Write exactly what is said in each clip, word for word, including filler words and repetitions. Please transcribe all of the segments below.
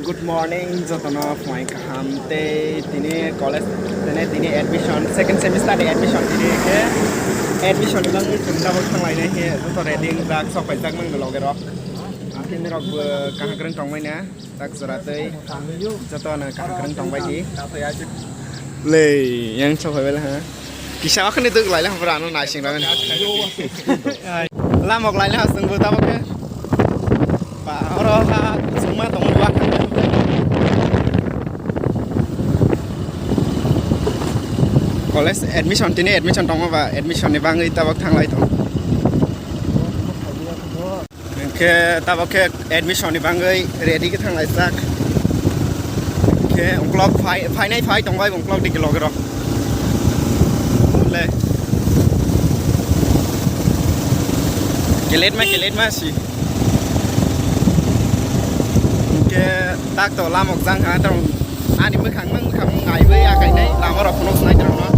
Good morning, jotono phungai kaham. Tei tini college, tini, tini admission, second semester ni admission tini khe admission ni bagwi chwng tabuk thanglainai khe joto ready wngjak, sok paijak nang loge rok. Ang tini rok bo kaham kwrwng tongmani. Tak jora tei joto no kaham kwrwng tongbai di. Le, yang sok bai ha. Kisa akhni duk lai le ha, ano naising ramen. Lamok lai le ha, sung bu tabuk khe. Ba, oro ha, sung ma tong ba. College admission, tini admission tongma ba, admission ni bagwi tabuk thanglai tong. Hwnkhe tabuk khe admission ni bagwi ready khe thanglaijak. Hwnkhe uklok phai, phainai phai tongbai uklok digi logero. Le. Kelet ma, kelet ma si. Hwnkhe tak to lamok jang ha tong. Ani mwkhang, mwkhang naiwi akainai lama rok phunuk sinai tong no.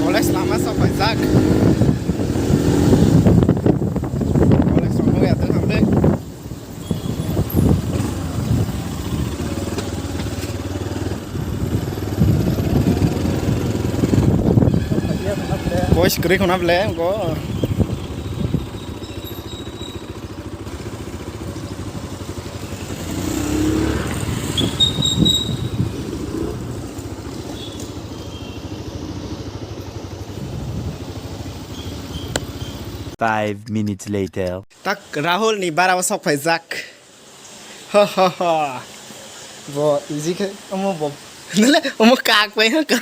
College lama sok paijak. College rok nugwi atwng hamle. Boys kwrwi khuna ble go. Five minutes later. Tak Rahul ni bara o sok phaijak. Ha ha ha. Bo easy khe omo bo. Nale omo kak pai ha ka.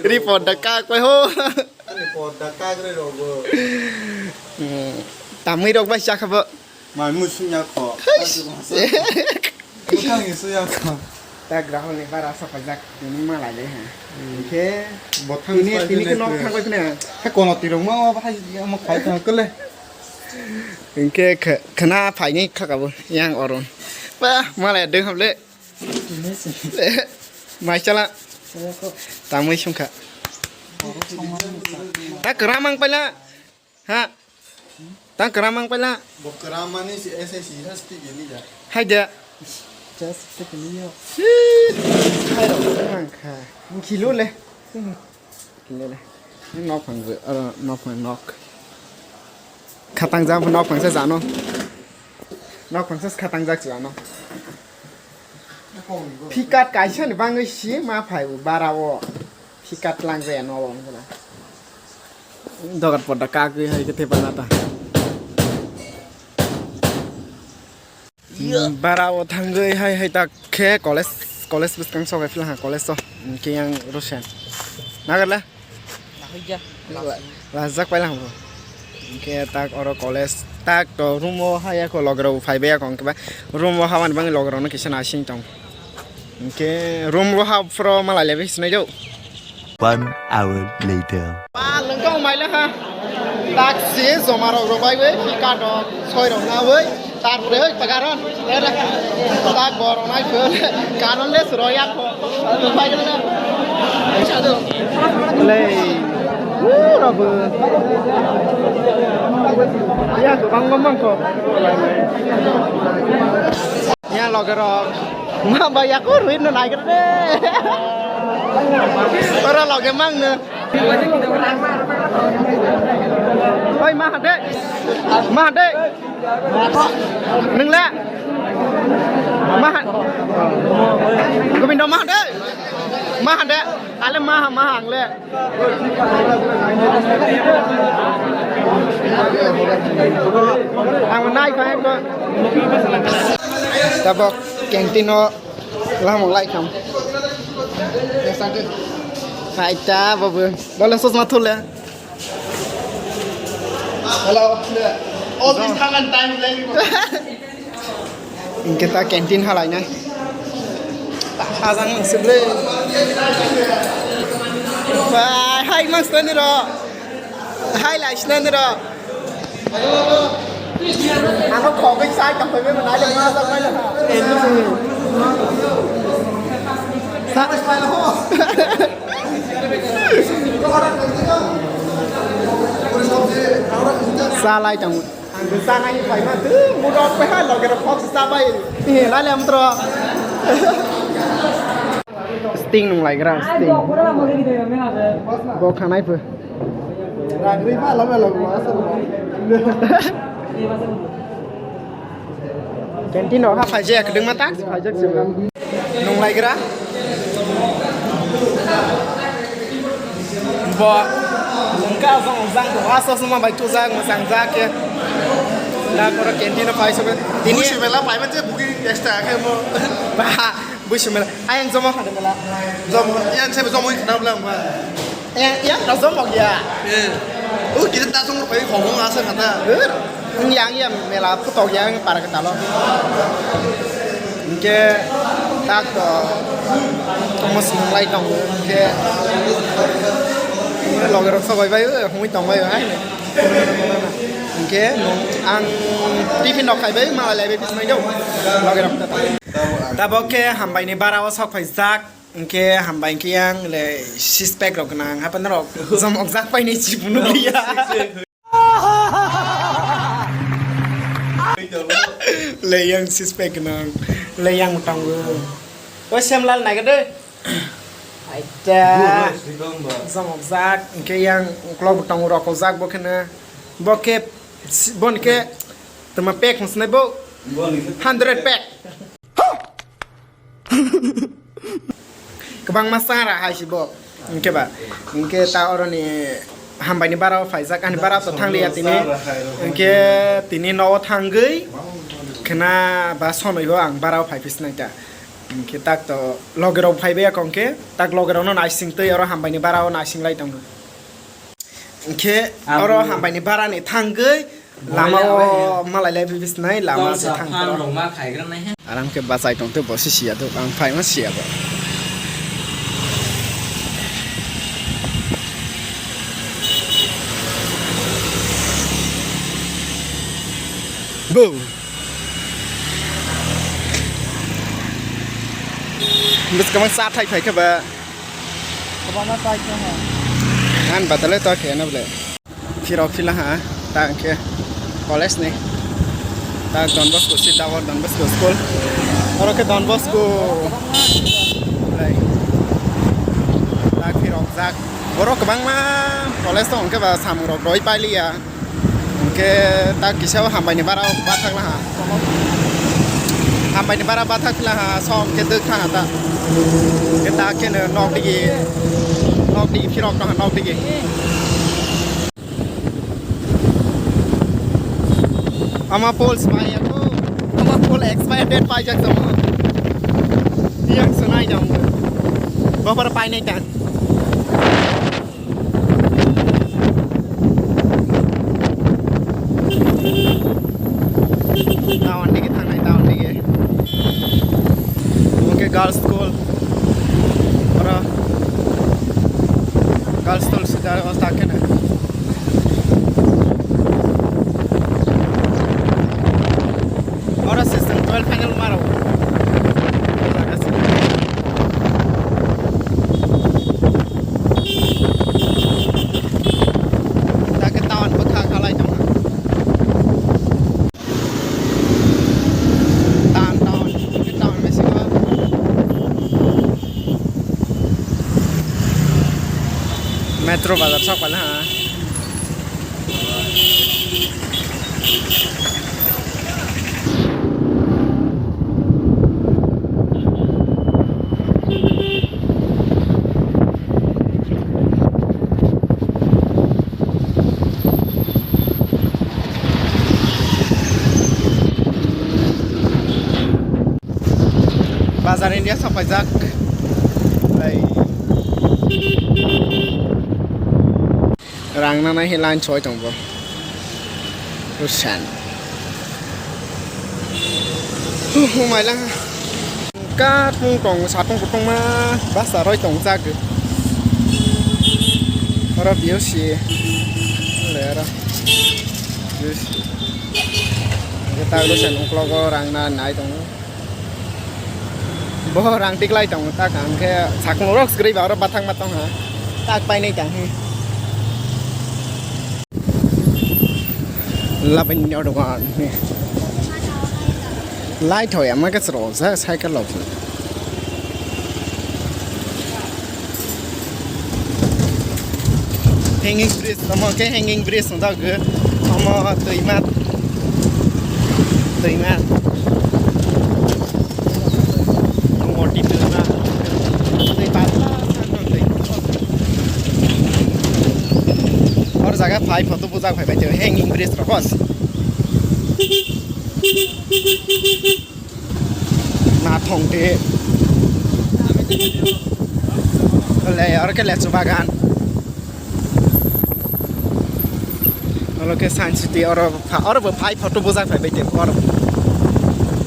Report da kak pai ho. Ani pod da kak re rogo. Hmm. Tamwi rok bai chakha bo. Mai musu ya kho. Hais. Mutang isu ya kho. Tak Rahul ni bara sok phaijak tini malai le ha. Hwnkhe bothang tini, tini khe nok thangbai khna. Khe kono tirok ma bahai mo khai thang kole. Hwnkhe khe-, khna phaini khakabo yang oron. Ba malai deng hamle. Mai chala. Tamwi sungkha. Ta kwram ang paila. Ha. Ta kwram ang paila. Bo kwram mani si S S C ha speak ni ja. Hai de. Just speak ni yo. Hai ro ang kha. Kilo le. Kilo le. Nok phang je, aro nok phang nok. Khatang jang nok phang se jano. Nok phang se khatang jak jano. Pikat kaisa ni bangwi si ma phai bo bara o. Pikat lang je no wng khala. Dogat podda kagwi hai khe thepana ta. Bara o thangwi hai hai ta khe college, college bwskang sokai phila ha college o. Hwnkhe yang Russian. Nagarla? Nahigya. La-, lajak paila ha bo. Hwnkhe tak oro college tak to room o hai ako logorok phai baya kong khe ba room o habani bangwi logorok no kisa naising tong. Hwnkhe room o ha phro malai lebi sinai do. One hour later. Ba lengkong maila ha. Taksi joma rok rok bai bai, pika dok soi rok na bai. Tarpore oi pagaron. Ere. Tak bor onai phone. Karon le suro ya ko. Pai gele na. Le. Ura bu. Ya ko bang bang ko. Ya logorok. Ma ba ya ko ruin no nai gele. Ora loge mang no. Oi ma hade. Ma hade. Nung le. Ma ha-, Gobindo ma hade. Maha, maha, ang le. Ang nai kha ko. Tabok canteen o lamang lai kham. Hai ta babu. Dole sos ma thule. Hello. Oh, this time and time lagi. Hingke ta canteen halainai. Ajang nang sibri. Bai, hai mang sini ro. Hai lai sini ro. Ako khogoi sai ka khogoi mana le ma sa mai la. Sa. Salai tong. Ang sanai pai ma tu murok pe ha loge ro khok sa bai. Ni la le amtro. Sting nung lai gra sting. Bo khanai pe. Ragri pa lo lo ma sa. Canteen o ha phaijak, kwdwngma tak phaijak se. Nung lai gra. Bo, nungka jong jang bo, asa suma bai tujak, mwsang jak khe. Da koro canteen o phai sobe. Tini busi mela phai mate booking extra khe mo. Ba, busi mela. Ayang jomo khade mela. Jomo, yang sebe jomo khana bla ma. Eh, yang rajom mok ya. Eh. Oh, kita tasung rupai khobong asa kata. Yang yang mela putok yang para ketalo. Hingke tak to tongmo swnglai tongo hingke loge rok sobai bai hongoi tong bai hai. Hingke ang tiffin rok khai bai malai lai bai bismai do loge rok ta. Tabok khe hambai ni bara o sok phai jak. Hingke hambai hingke yang le six pack rok gwnang hapan rok jom ok jak pai ni chibunu liya. Le yang six pack gwnang le yang tongo. O Semlal nai gede. Aita. Jom ok jak hingke yang uklok bo tongo rok o jak bo kheno. Bo khe bon khe tama pack hwnsinai bo. Hundred pack. Kwbangma chara hai si bo. Hingke ba, hingke ta oroni hambai ni bara o phaijak, ani bara to thang liya tini. Hingke tini nogo thangwi khna ba sonoi bo ang bara o phai phi sinai ta. Hingke tak to loge rok phai baya kong khe, tak loge rok no naising twi oro hambai ni bara o naising lai tongo. Hingke oro hambai ni bara ni thangwi lama o malai lai bisnai lama se thang. Aram khe bachai tong te bo se siya do ang phai ma siya bo. Bo. Bwskango cha thai phai khe ba. Kwbangma chai khe ha. Ang batale to khe na bole. Phirok phila ha, ta hwnkhe college ni. Ta Don Bosco seat, Don Bosco school. Oro khe Don Bosco. Lai. Ta phirok jak. Borok kwbangma college tong hwnkhe ba samung rok roi pailiya. Hwnkhe ta kisa o hambai ni bara o bathak laha. Hambai ni bara bathak laha, som khe dwk thaha ta. Hwnkhe ta khe no nok digi, nok digi phirok tongha nok digi. Ama pol smai ya ko. Ama pol expired date pai jak tamo. Yang sunai jam. Bapar pai nai tan. Town digi thangnai, town digi. Oke, girls school. Oro girls school sida o ta kena. Oro se chwng twelve final maro. O jaga se. Take town bwkha khalai tongkha. Town, town, town bisingo. Metro bazar sok pala ha. Jar India sapaijak. Ai. Rang nana he line choi tong bo. Rusan. Huh, huh, mai lang. Ka tung tong, sa tung tung ma, basa roi tong jak. Oro biyo si. Le oro. Biyo si. Kita Rusan ungklogo rang na nai tong. Bo rang tiklai tong tak ang khe sakung rok sgri ba oro bathang ma tong ha. Tak pai nai tang he. Labin ni order wan he. Lai thoi ama ke sro sa cycle lo. Hanging bridge, omo khe hanging bridge wng jago. Omo twima, twima. Omo twi twima. Twi patla, sakno twi. Hor jaga phai photo bujak phai bai twi hanging bridge rokos. Nathong de. Le, oro khe lechu bagan. Oro khe Science City, oro pha-, oro bo phai photo bujak phai bai te oro.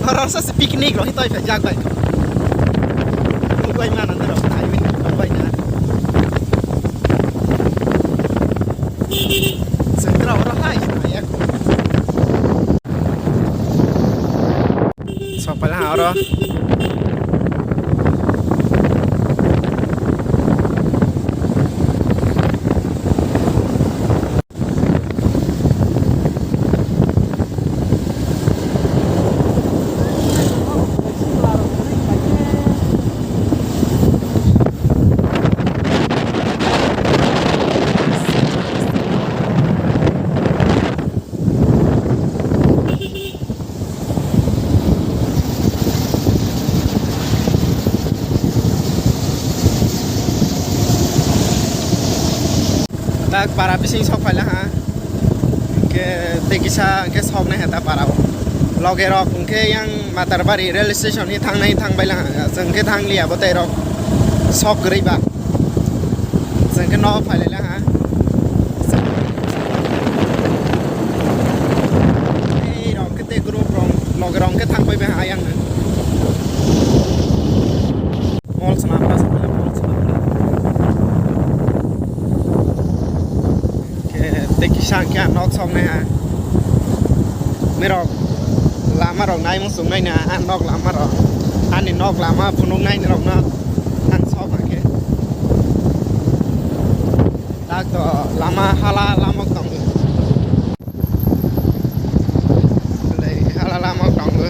Oro sa se picnic rok hitoi phai jak bai. Bai mana de rok phai bai na. Sentra oro hai hai. Sok paila ha oro. Tak para bising sok paila ha. Hingke tei kisa hingke sok nai ha ta para o. Loge rok hingke yang Matarbari rail station ni thang nai thang paila ha. Chwng khe thang liya bo tei rok sok kwrwi ba. Chwng khe no phai lai ha. Tei rok khe tei group rok loge rok khe thang pai bai ha yang. Mall swnam na swnam, mall swnam na. Khe tei kisa khe ang nok sok nai ha. Mirok lama rok naimung chwng nai na, ang nok lama rok. Ani nok lama phunuk nai rok no ang sok khe. Tak to lama hala lama tong. Belai hala lama tongo.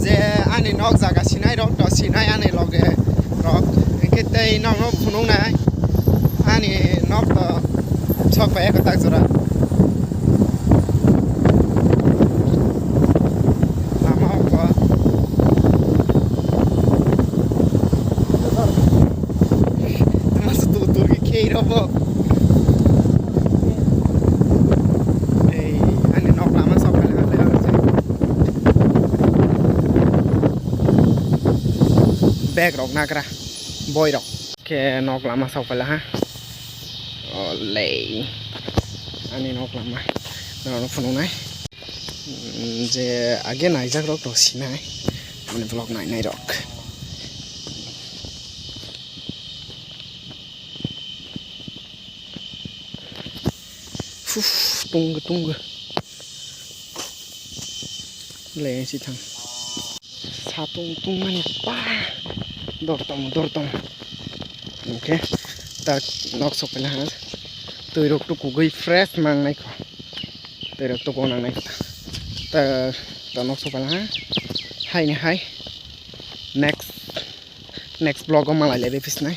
Je ani nok jaga sinai rok to sinai ani loge rok. Hingke tei nokno phunuknai ani nok to sok bai eko tak jora. Lama o kok. Masa tutur ke kei robo. Ei, ani nok lama sok kali kali aro se. Bag rok nagra, boi rok. Ke nok lama sok pala ha. Olei. Ani nok lama. Norok phunuknai. Mm, je age naijak rok to sinai. Ani vlog nainai rok. Huf, tungga, tungga. Lei si thang. Satung tungmani pa. Dor tong, dor tong. Oke. Tak nok sok pela ha. Twi rok tukugwi fresh mang nai kho. Twi rok tuku nang nai kho. Ta, ta nok sok pela ha. Hai ni hai. Next, next vlog o malai lebe pisnai.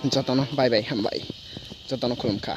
Jotono bye bye, hambai. Jotono khulumkha.